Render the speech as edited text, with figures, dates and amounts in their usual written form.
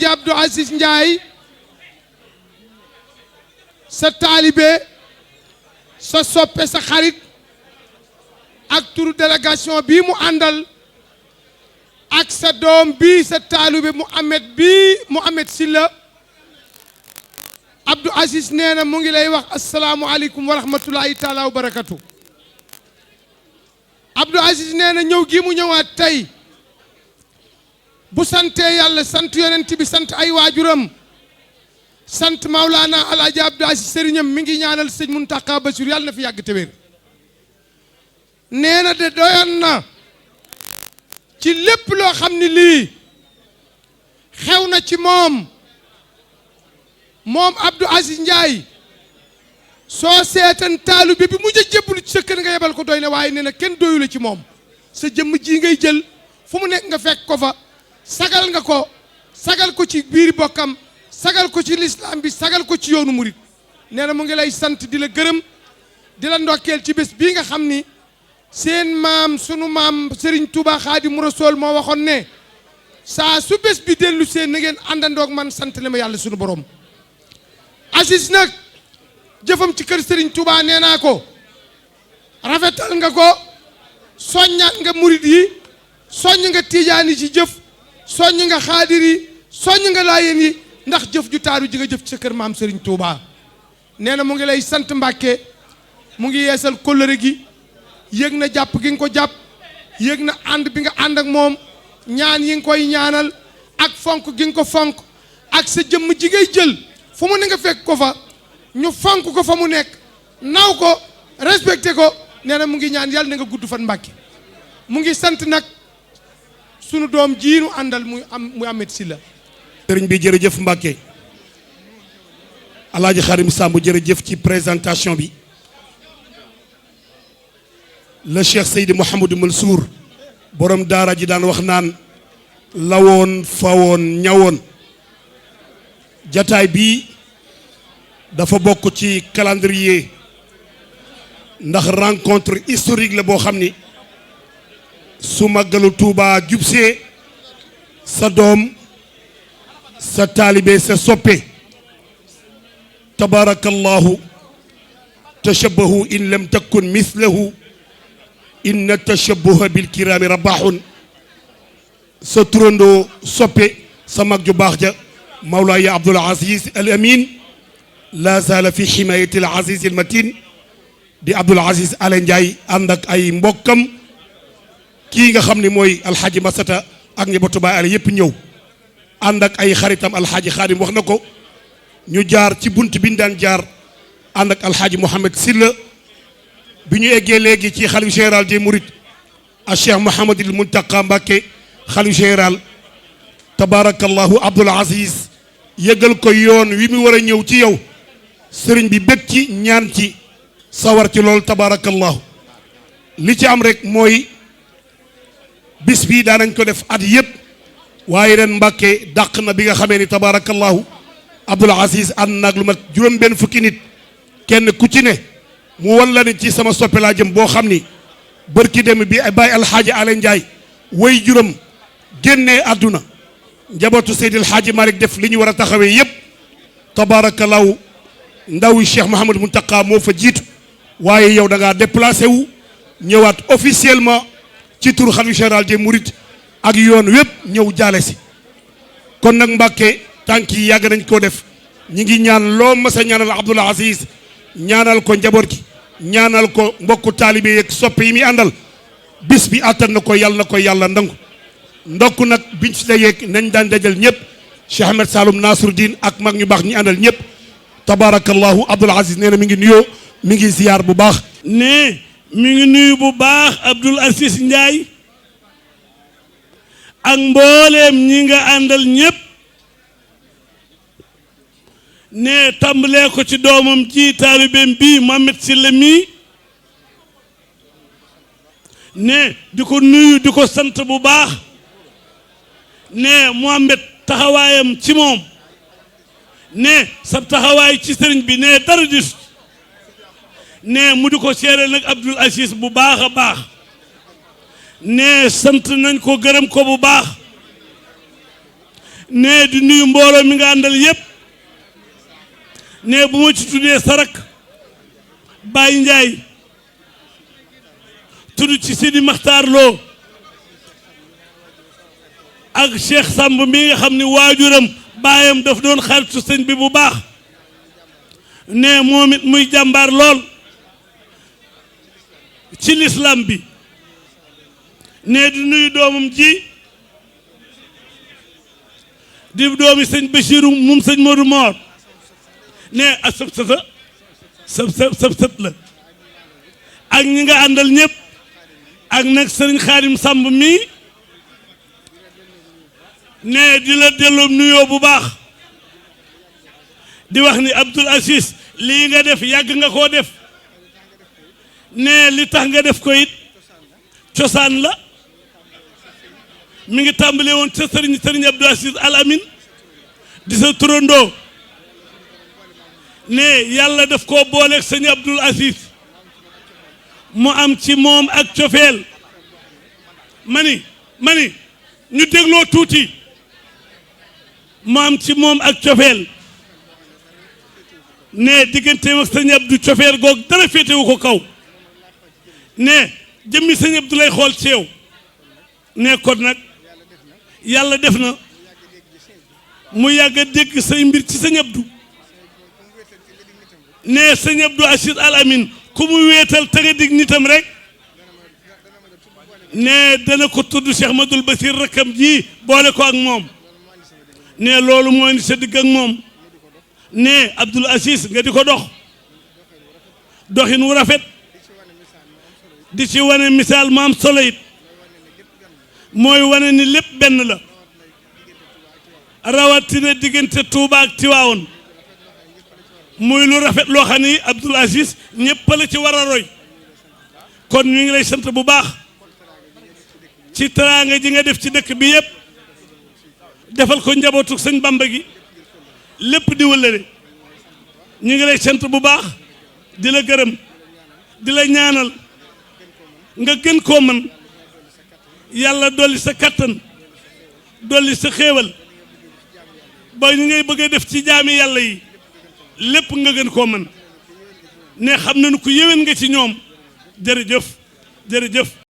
Alaaji Abdou Aziz Ndiaye sa taalibe sa soppe sa xarit ak turu délégation bii mu àndal ak sa doom bii sa taalibe Mouhamed Sylla Abdou Aziz nee na mu ngi lay wax asalaamualeykum wa rahmatulahi taala wa barakatu. Abdou Aziz nee na ñëw gi mu ñëwaat tey bu santee yàlla sant yonent bi sant ay waajuram sant Maulana Alaaji Abdou Aziz sëriñam mi ngi ñaanal sëñ Muntaqa Basiru yàlla na fi yàgg te wér. nee na de doyoon na ci lépp loo xam ni lii xew na ci moom Abdou Aziz Ndiaye soo seetan taalibe bi mujj a jébbalu ci sa kër nga yebal ko doy na waaye nee na kenn doyu la ci moom sa jëmm ji ngay jël fu mu nekk nga fekk ko fa sagal nga ko sagal ko ci biiri bokkam sagal ko ci lislaam bi sagal ko ci yoonu murit nee na mu ngi lay sant di la gërëm di la ndokkeel ci bés bii nga xam ni seen maam sunu maam Serigne Touba Xaadimu Rasuul moo waxoon ne saa su bés bi dellu seen na ngeen àndandoog man sant le ma yàlla sunu borom. Aziz nag jëfam ci kër Serigne Touba nee naa ko rafetal nga ko soññaat nga murit yi soññ nga tiijaan yi ci jëf soññ nga xaadir yi soññ nga laayeen yi ndax jëf ju taaru ji nga jëf ci sa kër maam Serigne Touba nee na mu ngi lay sant Mbàkke mu ngi yeesal kóllëre gi yëg na jàpp gi nga ko jàpp yëg na ànd bi nga ànd ak moom ñaan yi nga koy ñaanal ak fonk gi nga ko fonk ak sa jëmm ji ngay jël fu mu ne nga fekk ko fa ñu fonk ko fa mu nekk naw ko respecté ko nee na mu ngi ñaan yàlla na nga gudd fan Mbàkke mu ngi sant nag sunu doom jiinu àndal muy Mouhamed Sylla. sëriñ bi jërëjëf Mbàkke Alaaji Xarim Samb jërëjëf ci présentation bi le Cheikh Seydi Mouhamadou Mansour borom daara ji daan wax naan lawoon fawoon ñawoon jataay bi dafa bokk ci calendrier ndax rencontre historique la boo xam ni su màggalu Tuuba jubsee sa doom sa taalibe sa soppe tabarakallahu tashabbahu in lam takun mislahu inna tashabbuha bil kiraami rabaaxun sa turandoo soppe sa mag ju baax ja Mawlaaya Abdul Aziz Al Amin la zaala fi himayati al aziz al matin di Abdul Aziz Ala Ndiaye ànd ak ay mbokkam kii nga xam ne mooy alxaaji Masata ak njabootu baay ale yëpp ñëw ànd ak ay xaritam alxaaji Xaadim wax na ko ñu jaar ci bunt bi ñu daan jaar ànd ak alxaaji Mouhamed Sylla bi ñu eggee léegi ci xalif général des Mourides a Cheikh Mouhamadul Muntaqa Mbacké xalif général tabarakallahu Abdul Aziz yëgal ko yoon wi mu war a ñëw ci yow sëriñ bi bëgg ci ñaan ci sawar ci loolu tabarakallahu li ci am rek mooy bis bi daanañ ko def at yëpp waaye ren Mbàkke dàq na bi nga xamee ni tabarakallahu Abdul Aziz ànd naag lu mat juróom benn fukki nit kenn ku ci ne mu wan la ni ci sama soppe laa jëm boo xam ni bërki dem bi Baye Alxaaji Ale Ndiaye way juróom génnee àdduna njabootu Seydil Xaaji Malick def li ñu war a taxawee yëpp tabarakallahu ndaw Cheikh Mouhamadou Mountakha moo fa jiitu waaye yow da ngaa déplacé wu ñëwaat officiellement ci tur xalifa général des Mourides ak yoon wépp ñëw jaale si kon nag Mbàkke tànk yi yàgg nañ koo def ñi ngi ñaan loo mas a ñaanal Abdoul Aziz ñaanal ko njaboot gi ñaanal ko mbokku taalibe yeeg soppe yi muy àndal bis bi àttan na ko yàlla nangu ndokk nag biñ si dajeeg nañ daan dajal ñëpp Cheikh Ahmed Saloum Nasruddin ak mag ñu baax ñi àndal ñëpp tabarakallahu Abdoul Aziz nee na mi ngi nuyoo mi ngi ziyaar bu baax ne mi ngi nuyu bu baax Abdoul Aziz Ndiaye ak mbooleem ñi nga àndal ñëpp ne tàmbalee ko ci doomam ji taalibeem bii Mouhamed Sylla mi ne di ko nuyu di ko sant bu baax ne Mouhamed taxawaayam ci moom ne sab taxawaay ci sëriñ bi ne dara dis ne mu di ko seere nag Abdoul Aziz bu baax a baax ne sant nañ ko gërëm ko bu baax ne di nuyu mbooloo mi nga àndal yépp ne bu ma ci tuddee sarak Baye Ndiaye tudd ci Sidi Makhtar Lo ak Cheikh Samb mi nga xam ni waajuram baayam daf doon xaritu sëñ bi bu baax ne moom it muy jàmbaar lool ci l'islam bi ne di nuyu doomam ji di doomi sëñ Bachiru moom sëñ Modou Mor ne ak sëb sët la ak ñi nga àndal ñëpp ak nag sëriñ Xaadim Samb mi ne di la delloo nuyoo bu baax di wax ni Abdoul Aziz lii nga def yàgg nga koo def ne li tax nga def ko it cosaan la mi ngi tàmbale woon ca sëriñ Abdoul Aziz Al Amin di sa turandoo ne yàlla daf koo booleeg sëñ Abdoul Aziz mu am ci moom ak cofeel mani ñu dégloo tuuti mu am ci moom ak cofeel ne digganteem ak sëñ Abdou cofeel goog dara féetewu ko kaw ne jëmmi sëñ Abdou lay xool ci yow ne kon nag yàlla def na mu yàgg a dégg say mbir ci sëñ Abdou ne sëñ Abdou Aziz Al Amin ku mu wéetal te nga dig nitam rek ne dana ko tudd Cheikh Madul Basir rakkam ji boole ko ak moom ne loolu mooy ni sa digg ak moom ne Abdoul Aziz nga di ko dox doxin wu rafet di ci wane misaal mu am solo it mooy wane ni lépp benn la rawatina diggante Touba ak Tiwaawoon muy lu rafet loo xam ni Abdoul Aziz ñëpp la ci war a roy kon ñu ngi lay sant bu baax ci teraanga ji nga def ci dëkk bi yëpp defal ko njabootu sëñ Bamba gi lépp di wëllëre ñu ngi lay sant bu baax di la gërëm di la ñaanal nga gën koo mën yàlla dolli sa kattan dolli sa xéewal ba ñu ngay bëgg a def ci jaami yàlla yi lépp nga gën koo mën ne xam nañu ko yéwén nga ci ñoom jërëjëf jërëjëf